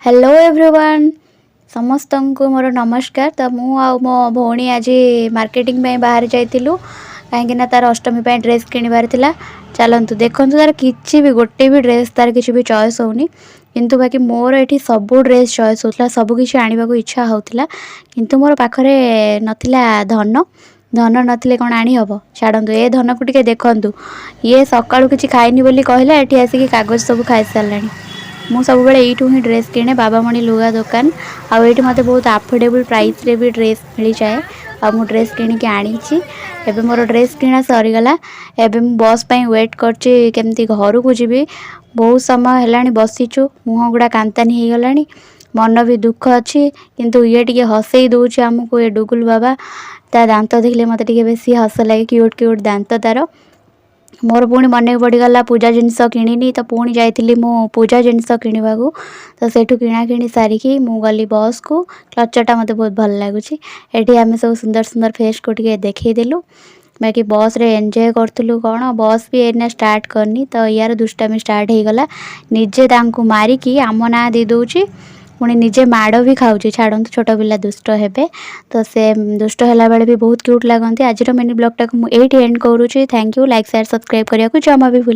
Hello everyone, ସମସ୍ତଙ୍କୁ ମୋର ନମସ୍କାର। ତ ମୁଁ ଆଉ ମୋ ଭଉଣୀ ଆଜି ମାର୍କେଟିଂ ପାଇଁ ବାହାରି ଯାଇଥିଲୁ, କାହିଁକିନା ତାର ଅଷ୍ଟମୀ ପାଇଁ ଡ୍ରେସ୍ କିଣିବାର ଥିଲା। ଚାଲନ୍ତୁ ଦେଖନ୍ତୁ, ତାର କିଛି ବି ଗୋଟେ ବି ଡ୍ରେସ୍ ତାର କିଛି ବି ଚଏସ୍ ହେଉନି। କିନ୍ତୁ ବାକି ମୋର ଏଠି ସବୁ ଡ୍ରେସ୍ ଚଏସ୍ ହେଉଥିଲା, ସବୁ କିଛି ଆଣିବାକୁ ଇଚ୍ଛା ହେଉଥିଲା। କିନ୍ତୁ ମୋର ପାଖରେ ନଥିଲା ଧନ। ଧନ ନଥିଲେ କ'ଣ ଆଣି ହେବ? ଛାଡ଼ନ୍ତୁ, ଏ ଧନକୁ ଟିକେ ଦେଖନ୍ତୁ। ଇଏ ସକାଳୁ କିଛି ଖାଇନି ବୋଲି କହିଲା, ଏଠି ଆସିକି କାଗଜ ସବୁ ଖାଇସାରିଲାଣି। ମୁଁ ସବୁବେଳେ ଏଇଠୁ ହିଁ ଡ୍ରେସ୍ କିଣେ, ବାବାମଣି ଲୁଗା ଦୋକାନ। ଆଉ ଏଇଠି ମୋତେ ବହୁତ ଆଫୋର୍ଡେବଲ୍ ପ୍ରାଇସ୍ରେ ବି ଡ୍ରେସ୍ ମିଳିଯାଏ ଆଉ ମୁଁ ଡ୍ରେସ୍ କିଣିକି ଆଣିଛି। ଏବେ ମୋର ଡ୍ରେସ୍ କିଣା ସରିଗଲା। ଏବେ ମୁଁ ବସ୍ ପାଇଁ ୱେଟ୍ କରିଛି, କେମିତି ଘରକୁ ଯିବି। ବହୁତ ସମୟ ହେଲାଣି ବସିଛୁ, ମୁହଁ ଗୁଡ଼ା କାନ୍ତାନି ହେଇଗଲାଣି, ମନ ବି ଦୁଃଖ ଅଛି। କିନ୍ତୁ ଇଏ ଟିକେ ହସେଇ ଦେଉଛି ଆମକୁ, ଏ ଡୁଗୁଲ ବାବା। ତା ଦାନ୍ତ ଦେଖିଲେ ମୋତେ ଟିକେ ବେଶୀ ହସ ଲାଗେ, କ୍ୟୁଟ୍ କ୍ୟୁଟ୍ ଦାନ୍ତ ତାର। ମୋର ପୁଣି ମନେ ପଡ଼ିଗଲା, ପୂଜା ଜିନିଷ କିଣିନି। ତ ପୁଣି ଯାଇଥିଲି ମୁଁ ପୂଜା ଜିନିଷ କିଣିବାକୁ। ତ ସେଇଠୁ କିଣାକିଣି ସାରିକି ମୁଁ ଗଲି ବସ୍କୁ। କ୍ଲଚର୍ଟା ମୋତେ ବହୁତ ଭଲ ଲାଗୁଛି। ଏଠି ଆମେ ସବୁ ସୁନ୍ଦର ସୁନ୍ଦର ଫେସ୍କୁ ଟିକେ ଦେଖେଇଦେଲୁ। ବାକି ବସ୍ରେ ଏନ୍ଜୟ କରୁଥିଲୁ କ'ଣ, ବସ୍ ବି ଏଇନା ଷ୍ଟାର୍ଟ କରିନି, ତ ୟାର ଦୁଷ୍ଟାମି ଷ୍ଟାର୍ଟ ହେଇଗଲା। ନିଜେ ତାଙ୍କୁ ମାରିକି ଆମ ନାଁ ଦେଇଦେଉଛି, ପୁଣି ନିଜେ ମାଡ଼ ବି ଖାଉଛି। ଛାଡ଼ନ୍ତୁ, ଛୋଟ ପିଲା ଦୁଷ୍ଟ ହେବେ। ତ ସେ ଦୁଷ୍ଟ ହେଲା ବେଳେ ବି ବହୁତ କ୍ୟୁଟ୍ ଲାଗନ୍ତି। ଆଜିର ମିନି ବ୍ଲଗ୍ଟାକୁ ମୁଁ ଏଇଠି ଏଣ୍ଡ କରୁଛି। Thank you. Like, share, subscribe କରିବାକୁ ଜମା ବି ଭୁଲ